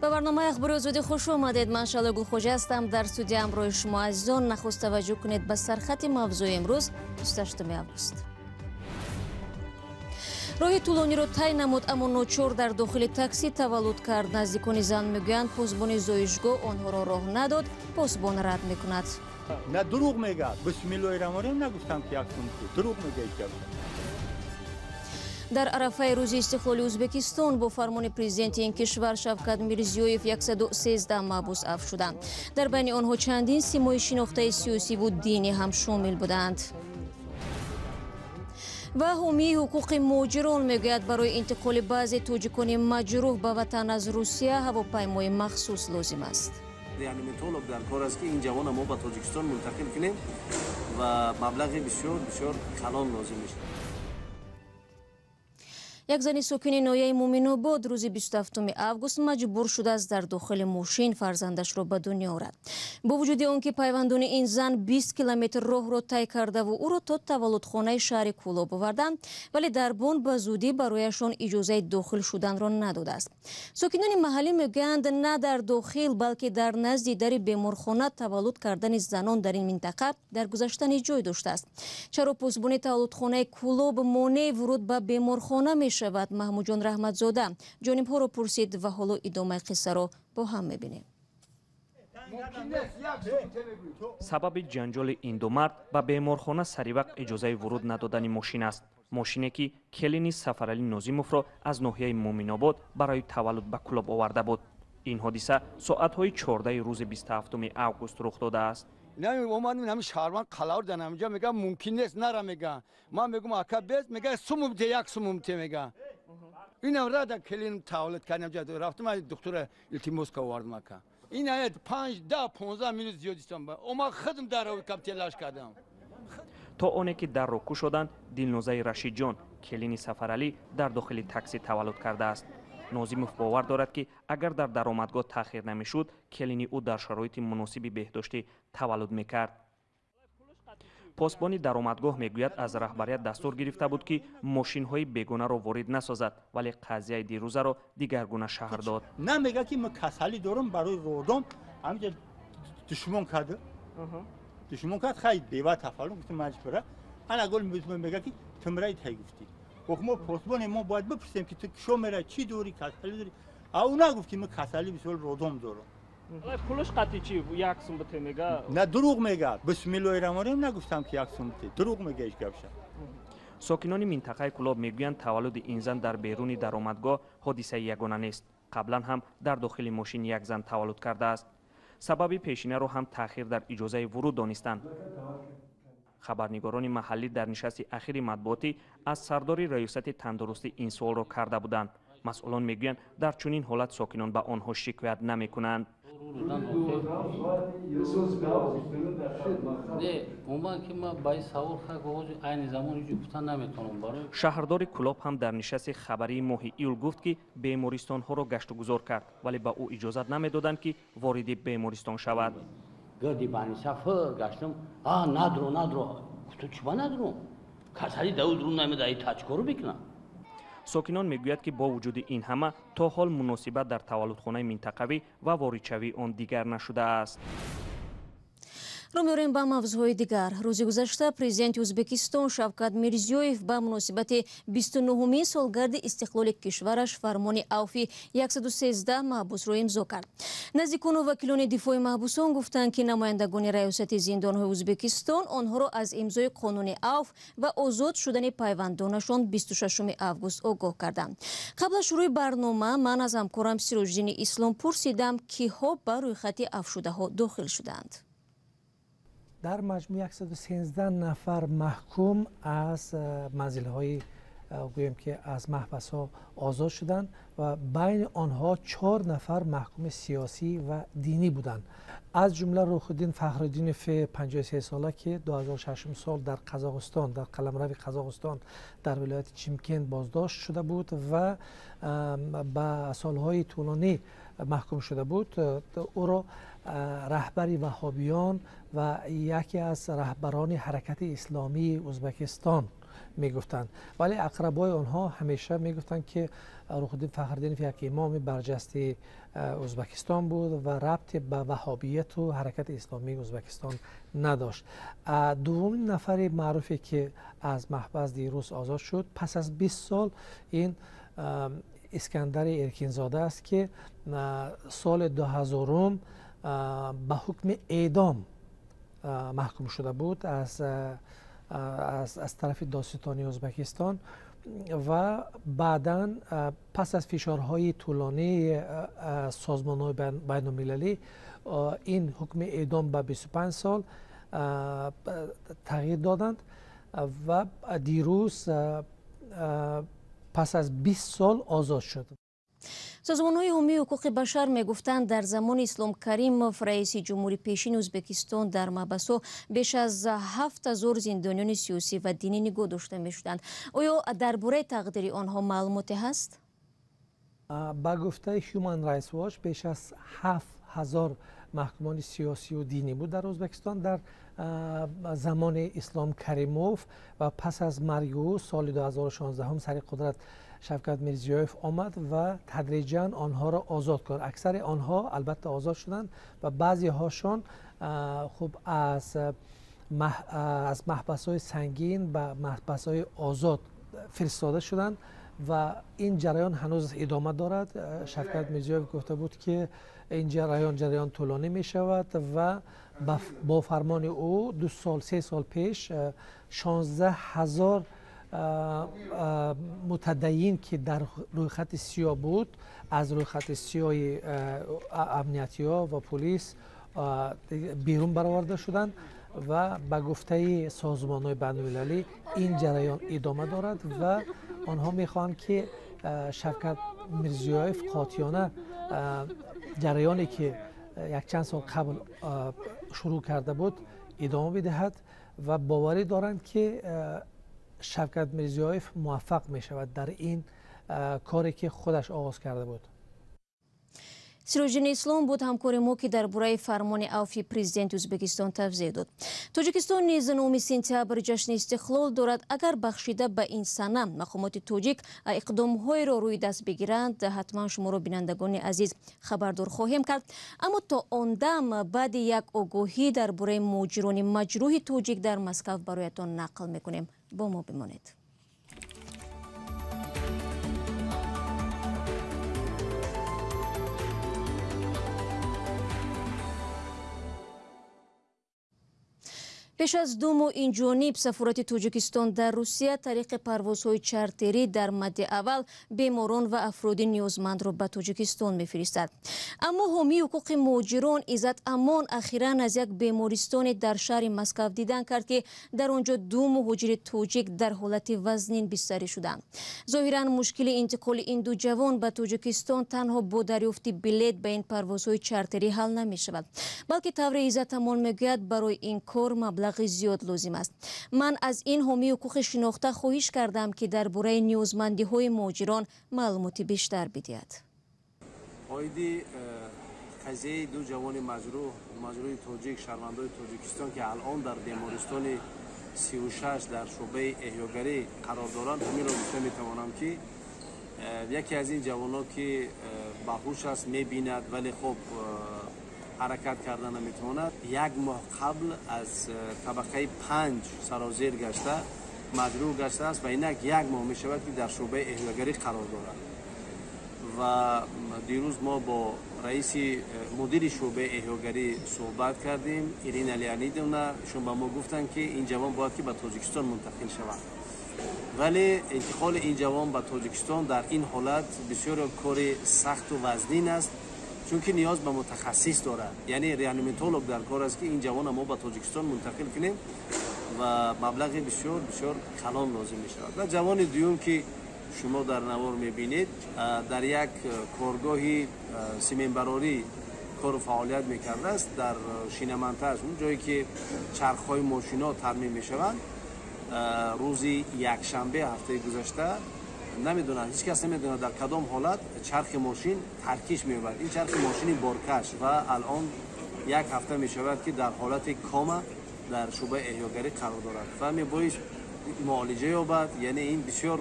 Ба барномаи Ахбори Озодӣ хуш омадед. Ман Шаҳло Гулхоҷа ҳастам. Дар студия ҳамроҳи шумо азизон. Нахуст таваҷҷӯҳ кунед ба сархати мавзӯи имрӯз, 28 август. Роҳи тӯлониро тай намуд, аммо ночор дар дохили таксӣ таваллуд кард. Наздикони зан мегӯянд, посбони зоишгоҳ онҳоро роҳ надод. Посбон рад мекунад. На, дурӯғ мегӯяд. Бисмиллоҳи раҳмони раҳим, нагуфтам ки як сум, дурӯғ мегӯяд. Дар арафаи рӯзи истиқлоли Ӯзбекистон бо фармони президенти ин кишвар Шавкат Мирзиёев 113 маҳбус афв шуданд. Дар байни онҳо чандин симои шинохтаи сиёсиву динӣ ҳам шомил буданд. Ва ҳомии ҳуқуқи муҳоҷирон мегӯяд, барои интиқоли баъзе тоҷикони маҷрӯҳ ба ватан аз Русия ҳавопаймои махсус лозим аст. Реаниматолог дар кор аст, ки ин ҷавона мо ба Тоҷикистон мунтақил кунем ва маблағи бисёр бисёр калон лозим мешавад. Як зани сокини ноҳияи Муминобод рӯзи 27 август маҷбур шудааст дар дохили мошин фарзандашро ба дунё орад. Бо вуҷуди он ки пайвандони ин зан 20 километр роҳро тай кардаву ӯро то таваллудхонаи шаҳри Кӯлоб оварданд, вале дарбон ба зудӣ барояшон иҷозаи дохил шуданро надодааст. Сокинони маҳаллӣ мегӯянд, на дар дохил, балки дар назди дари беморхона таваллуд кардани занон дар ин минтақа дар гузашта низ ҷой доштааст. Чаро посбони таваллудхонаи Кӯлоб монеи вуруд ба беморхона мешавад? Маҳмудҷон Раҳматзода ҷонибҳоро пурсид ва ҳоло идомаи қиссаро бо ҳам мебинем. Сабаби ҷанҷоли ин ду мард ба беморхона саривақт иҷозаи вуруд надодани мошин аст. Мошине ки келини Сафаралӣ Нозимовро аз ноҳияи Муминобод барои таваллуд ба Кӯлоб оварда буд. Ин ҳодиса соатҳои 14 рӯзи 27 август рух додааст. Омадем, ҳамин шаҳрванд қалавр дан ҳаминҷа мега, мумкин нест, нара мега. Ман мегум, ака, бес, мега, сумум те, як сумум те мега. Инам рада келин таваллуд кардем, рафтам, духтура илтимос овардам, ака. Ин аят 5, 10, 15 минут зиёд истам. Ома худам дарро кам телаш кардам. То оне ки дарро кушоданд, Дилнозаи Рашидҷон, келини Сафаралӣ, дар дохили таксӣ таваллуд кардааст. Нозимов бовар дорад, ки агар дар даромадгоҳ таъхир намешуд, келини ӯ дар шароити муносиби беҳдоштӣ таваллуд мекард. Посбони даромадгоҳ мегӯяд, аз раҳбарият дастур гирифта буд, ки мошинҳои бегонаро ворид насозад, вале қазияи дирӯзаро дигаргуна шаҳр дод. На, мега ки ман касалӣ дорам, барои родом ҳаминҷа душмон кард, душмон кард. Хай, бева тафаллум гуфтам, маҷбура. Ана гол мега ки тумраи тай гуфтӣ. Ох, мо посбоне, мо бояд бипурсем, ки ту кишо мерай, чӣ дорӣ, касалӣ дорӣ. А ӯ нагуфт, ки ман касалӣ бисёр родом дорам. Пулаш қатъи чи, як сум бите мега? На, дурӯғ мега. Бисмиллоҳи раҳмони раҳим, нагуфтам ки як сум бите, дурӯғ мега ҳеҷ гапша. Сокинони минтақаи Кӯлоб мегӯянд, таваллуди ин зан дар беруни даромадгоҳ ҳодисаи ягона нест. Қаблан ҳам дар дохили мошин як зан таваллуд кардааст. Сабаби пешинаро ҳам таъхир дар иҷозаи вуруд донистанд. Хабарнигорони маҳаллӣ дар нишасти ахири матбуотӣ аз сардори раёсати тандурустӣ ин суолро карда буданд. Масъулон мегӯянд, дар чунин ҳолат сокинон ба онҳо шикоят намекунанд. Шаҳрдори Кӯлоб ҳам дар нишасти хабарии моҳи июл гуфт, ки бемористонҳоро гаштугузор кард, вале ба ӯ иҷозат намедоданд, ки вориди бемористон шавад. Гирди банисафр гаштам, а надро, надро. Гуфту, чиба надром? Касали дау друм намеда, и тачкору бикунам. Сокинон мегӯяд, ки бо вуҷуди ин ҳама то ҳол муносибат дар таваллудхонаи минтақавӣ ва воридшавии он дигар нашудааст. Рӯ меорем ба мавзӯъҳои дигар. Рӯзи гузашта президенти Ӯзбекистон Шавкат Мирзиёев ба муносибати 29-умин солгарди истиқлоли кишвараш фармони авфи 113 маҳбусро имзо кард. Наздикону вакилони дифои маҳбусон гуфтанд, ки намояндагони раёсати зиндонҳои Ӯзбекистон онҳоро аз имзои қонуни авф ва озод шудани пайвандонашон 26 август огоҳ карданд. Қабл аз шурӯи барнома ман аз ҳамкорам Сироҷиддини Ислом пурсидам, киҳо ба рӯйхати афвшудаҳо дохил шуданд. Дар маҷмӯъ 113 нафар маҳкум аз манзилҳои, гӯем ки аз маҳбасҳо озод шуданд ва байни онҳо 4 нафар маҳкуми сиёсӣ ва динӣ буданд. Аз ҷумла Рӯҳиддин Фахриддинов, 53 сола, ки 2006 сол дар Қазоқистон, дар қаламрави Қазоқистон, дар вилояти Чимкент боздошт шуда буд ва ба солҳои тӯлонӣ маҳкум шуда буд. Ӯро раҳбари ваҳобиён ва яке аз раҳбарони ҳаракати исломии Ӯзбекистон мегуфтанд. Вале ақрабои онҳо ҳамеша мегуфтанд, ки Рухиддин Фахриддинов як имоми барҷастаи Ӯзбекистон буд ва рабте ба ваҳобияту ҳаракати исломии Ӯзбекистон надошт. Дуввумин нафари маъруфе ки аз маҳбас дирӯз озод шуд пас аз 20 сол, ин Искандари Эркинзода аст, ки соли 2000 ба ҳукми эъдом маҳкум шуда буд аз тарафи додситонии Ӯзбекистон ва баъдан пас аз фишорҳои тӯлонии созмонҳои байналмилалӣ ин ҳукми эъдом ба 25 сол тағйир доданд ва дирӯз пас аз 20 сол озод шуд. Созмонҳои ҳомии ҳуқуқи башар мегуфтанд, дар замони Ислом Каримов, раиси ҷумҳури пешини Ӯзбекистон, дар маҳбасҳо беш аз 7000 зиндониёни сиёсӣ ва динӣ нигоҳ дошта мешуданд. Оё дар бораи тақдири онҳо маълумоте ҳаст? Ба гуфтаи Human Rights Watch, беш аз 7000 маҳкумони сиёсию динӣ буд дар Ӯзбекистон дар замони Ислом Каримов ва пас аз марги ӯ соли 2016 сари қудрат Шавкат Мирзиёев омад ва тадриҷан онҳоро озод кард. Аксари онҳо албатта озод шуданд ва баъзеҳошон хуб аз маҳбасҳои сангин ба маҳбасҳои озод фиристода шуданд ва ин ҷараён ҳанӯз идома дорад. Шавкат Мирзиёев гуфта буд, ки ин ҷараён тӯлонӣ мешавад ва бо фармони ӯ 2 сол, 3 сол пеш 16 000 мутадайин, ки дар рӯйхати сиёҳ буд, аз рӯйхати сиёҳи амниятиҳо ва полис берун бароварда шуданд ва ба гуфтаи созмонҳои байналмилалӣ ин ҷараён идома дорад ва онҳо мехоҳанд, ки Шавкат Мирзиёев қотиёна ҷараёне, ки якчанд сол қабл шурӯъ карда буд, идома бидиҳад ва боварӣ доранд, ки Шавкат Мирзиёев муваффақ мешавад дар ин коре, ки худаш оғоз карда буд. Сироҷиддин Ислом буд ҳамкори мо, ки дар бораи фармони авфи президенти Ӯзбекистон тавзеҳ дод. Тоҷикистон низ 9 сентябр ҷашни истиқлол дорад. Агар бахшида ба ин сана мақомоти тоҷик иқдомҳоеро рӯи даст бигиранд, ҳатман шуморо, бинандагони азиз, хабардор хоҳем кард. Аммо то он дам баъди як огоҳӣ дар бораи муҳоҷирони маҷрӯҳи тоҷик дар Москав бароятон нақл мекунем. Бо мо бимонед. Пеш аз 2 моҳ инҷониб сафорати Тоҷикистон дар Русия тариқи парвозҳои чартерӣ дар мадди аввал беморон ва афроди ниёзмандро ба Тоҷикистон мефиристад. Аммо ҳомии ҳуқуқи муҳоҷирон Иззат Амон ахиран аз як бемористоне дар шаҳри Москав дидан кард, ки дар он ҷо ду муҳоҷири тоҷик дар ҳолати вазнин бистарӣ шуданд. Зоҳиран мушкили интиқоли ин ду ҷавон ба Тоҷикистон танҳо бо дарёфти билет ба ин парвозҳои чартерӣ ҳал намешавад, балки тавре Иззат Амон мегӯяд, барои ин кор маблағи зиёд лозим аст. Ман аз ин ҳомии ҳуқуқи шинохта хоҳиш кардам, ки дар бораи ниёзмандиҳои муҳоҷирон маълумоти бештар бидиҳад. Оиди қазияи ду ҷавони маҷрӯҳи тоҷик, шаҳрвандои Тоҷикистон, ки алон дар бемористони 36 дар шӯъбаи эҳёгарӣ қарор доранд, ҳаминро гуфта метавонам, ки яке аз ин ҷавонон, ки баҳуш аст, мебинад, вале хуб ҳаракат карда наметавонад, як моҳ қабл аз табақаи 5 сарозер гашта маҷрӯҳ гаштааст ва инак як моҳ мешавад, ки дар шӯъбаи эҳёгарӣ қарор дорад. Ва дирӯз мо бо раиси мудири шӯъбаи эҳёгарӣ суҳбат кардем, Ирина Леонидовна. Ишон ба мо гуфтанд, ки ин ҷавон бояд ки ба Тоҷикистон мунтақил шавад, вале интиқоли ин ҷавон ба Тоҷикистон дар ин ҳолат бисёр кори сахту вазнин аст, чунки ниёз ба мутахассис дорад, яъне реаниматолог дар кор аст, ки ин ҷавона мо ба Тоҷикистон мунтақил кунем ва маблағи бисёр бисёр калон лозим мешавад. Ва ҷавони дуюм, ки шумо дар навор мебинед, дар як коргоҳи сименбарорӣ кору фаъолият мекардааст дар шиномонтаж, он ҷое ки чархҳои мошино тармим мешаванд. Рӯзи якшанбе ҳафтаи гузашта, намедонад, ҳеҷ кас намедонад, дар кадом ҳолат чархи мошин таркиш меёбад, ин чархи мошини боркаш, ва алон як ҳафта мешавад, ки дар ҳолати кома дар шӯъбаи эҳёгарӣ қарор дорад ва мебоист муолиҷа ёбад. Яъне ин бисёр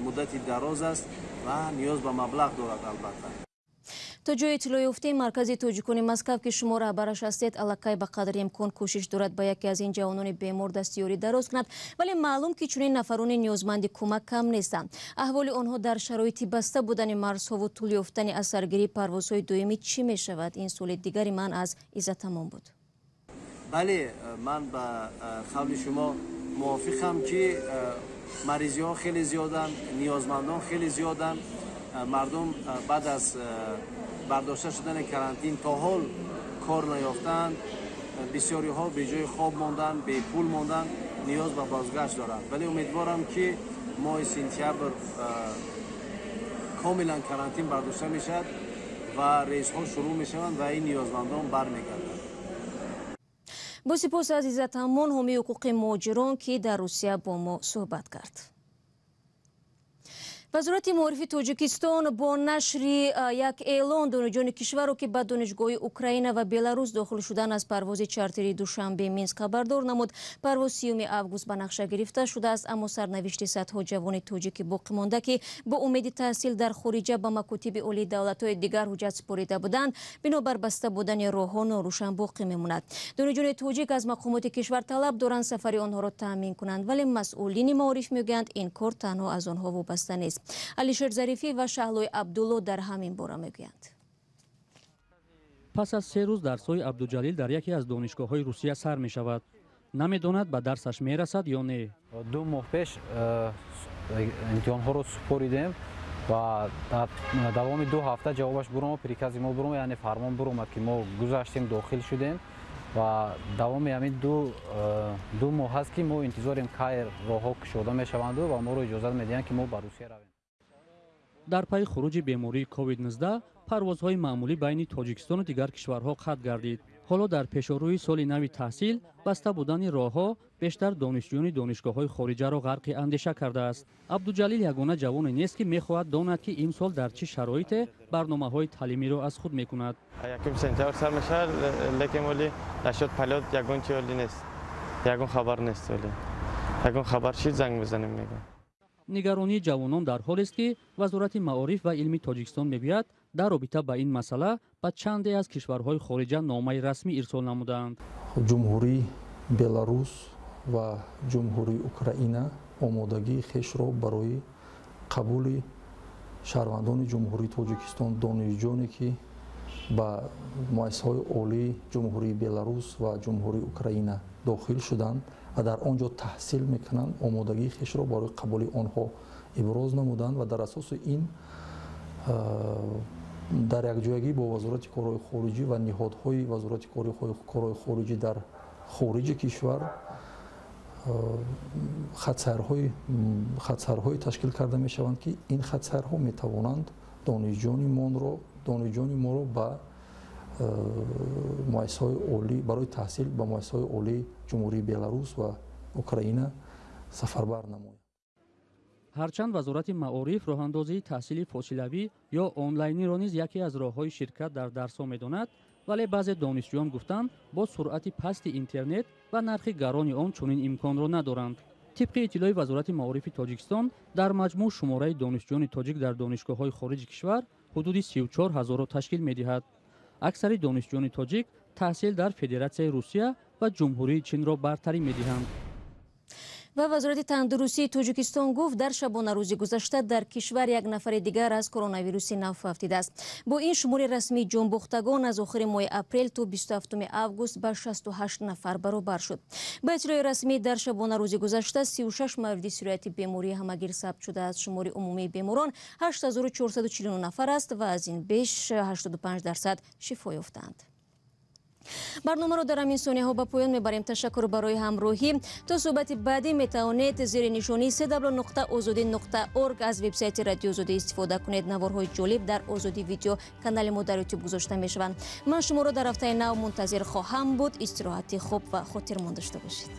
муддати дароз аст ва ниёз ба маблағ дорад албатта. То ҷои иттилоъ ёфтем, маркази тоҷикони Москав, ки шумо раҳбараш ҳастед, аллакай ба қадри имкон кӯшиш дорад ба яке аз ин ҷавонони бемор дастёрӣ дароз кунад, вале маълум ки чунин нафарони ниёзманди кӯмак кам нестанд. Аҳволи онҳо дар шароити баста будани марзҳову тӯл ёфтани асаргирии парвозҳои доимӣ чӣ мешавад? Ин суоли дигари ман аз Иззатамон буд. Бале, ман ба қавли шумо мувофиқам, ки маризиҳо хеле зиёданд, ниёзмандон хеле зиёданд. Мардум баъд аз бардошта шудани карантин то ҳол кор наёфтаанд, бисёриҳо беҷои хоб монданд, бепул монданд, ниёз ба бозгашт доранд. Вале умедворам, ки моҳи сентябр комилан карантин бардошта мешавад ва рейсҳо шурӯъ мешаванд ва ин ниёзмандон бармегарданд. Бо сипос аз Иззатамон, ҳомии ҳуқуқи муҳоҷирон, ки дар Русия бо мо суҳбат кард. Вазорати маорифи Тоҷикистон бо нашри як эълон донишҷӯёни кишварро, ки ба донишгоҳи Украина ва Беларус дохил шудан, аз парвози чартерии Душанбе Минск хабардор намуд. Парвоз 30 август ба нақша гирифта шудааст, аммо сарнавишти садҳо ҷавони тоҷики боқӣ монда, ки бо умеди таҳсил дар хориҷа ба макотиби олии давлатҳои дигар ҳуҷҷат супорида буданд, бинобар баста будани роҳҳо норӯшан боқӣ мемонад. Донишҷӯёни тоҷик аз мақомоти кишвар талаб доранд сафари онҳоро таъмин кунанд, вале масъулини маориф мегӯянд, ин кор танҳо аз онҳо вобаста нест. Алишер Зарифӣ ва Шаҳлои Абдулло дар ҳамин бора мегӯянд. Пас аз 3 рӯз дарсҳои Абдуҷалил дар яке аз донишгоҳҳои Русия сар мешавад. Намедонад, ба дарсаш мерасад ё не. 2 моҳ пеш имтиҳонҳоро супоридем ва дар давоми 2 ҳафта ҷавобаш буромад, прикази мо буромад, яъне фармон буромад, ки мо гузаштем, дохил шудем ва давоми ҳамин 2 моҳ ҳаст, ки мо интизорем, кай роҳҳо кушода мешаванду ва моро иҷозат медиҳанд, ки мо ба Русия равем. Дар пайи хуруҷи бемории COVID-19 парвозҳои маъмулӣ байни Тоҷикистону дигар кишварҳо қатъ гардид. Ҳоло дар пешорӯи соли нави таҳсил баста будани роҳҳо бештар донишҷӯёни донишгоҳҳои хориҷаро ғарқи андеша кардааст. Абдуҷалил ягона ҷавоне нест, ки мехоҳад донад, ки имсол дар чӣ шароите барномаҳои таълимиро аз худ мекунад. 1 сентябр сар мешавад, лекин оли насчёт полёт ягон чи оли нест, ягон хабар нест. Оли ягон хабар шид, занг мезанем, мегӯям. Нигаронии ҷавонон дар ҳолест, ки Вазорати маориф ва илми Тоҷикистон мегӯяд, дар робита ба ин масъала ба чанде аз кишварҳои хориҷа номаи расмӣ ирсол намудаанд. Ҷумҳурии Беларус ва Ҷумҳурии Украина омодагии хешро барои қабули шаҳрвандони Ҷумҳурии Тоҷикистон, донишҷӯёне, ки ба муассисаҳои олии Ҷумҳурии Беларус ва Ҷумҳурии Украина дохил шуданд ва дар он ҷо таҳсил мекунанд, омодагии хешро барои қабули онҳо иброз намуданд ва дар асоси ин дар якҷоягӣ бо Вазорати корҳои хориҷӣ ва ниҳодҳои Вазорати корҳои хориҷӣ дар хориҷи кишвар хатсайрҳое ташкил карда мешаванд, ки ин хатсайрҳо метавонанд донишҷӯёни моро ба муассисаҳои олӣ барои таҳсил ба муассисаҳои олии Ҷумҳурии Беларус ва Украина сафарбар намоянд. Ҳарчанд Вазорати маориф роҳандозии таҳсили фосилавӣ ё онлайниро низ яке аз роҳҳои ширкат дар дарсҳо медонад, вале баъзе донишҷӯён гуфтанд, бо суръати пасти интернет ва нархи гарони он чунин имконро надоранд. Тибқи иттилои Вазорати маорифи Тоҷикистон, дар маҷмӯъ шумораи донишҷӯёни тоҷик дар донишгоҳҳои хориҷи кишвар ҳудуди 34 ҳазорро ташкил медиҳад. Аксари донишҷӯёни тоҷик таҳсил дар Федератсияи Русия ва Ҷумҳурии Чинро бартарӣ медиҳанд. Ва Вазорати тандурустии Тоҷикистон гуфт, дар шабонарӯзи гузашта дар кишвар як нафари дигар аз коронавируси нав фавтидааст. Бо ин шумори расмии ҷонбохтагон аз охири моҳи апрел то 27 август ба 68 нафар баробар шуд. Ба иттилои расмӣ, дар шабонарӯзи гузашта 36 мавриди сирояти бемории ҳамагир сабт шудааст. Шумори умумии беморон 8449 нафар аст ва аз ин беш 85% шифо ёфтаанд. Барномаро дар ҳамин сонияҳо ба поён мебарем. Ташаккур барои ҳамроҳӣ. То суҳбати баъдӣ метавонед зери нишонии cw.ozodi.org аз вебсайти Радио Озодӣ истифода кунед. Наворҳои ҷолиб дар Озодӣ видео канали мо дар Ютуб гузошта мешаванд. Ман шуморо дар ҳафтаи нав мунтазир хоҳам буд. Истироҳати хуб ва хотирмон дошта бошед.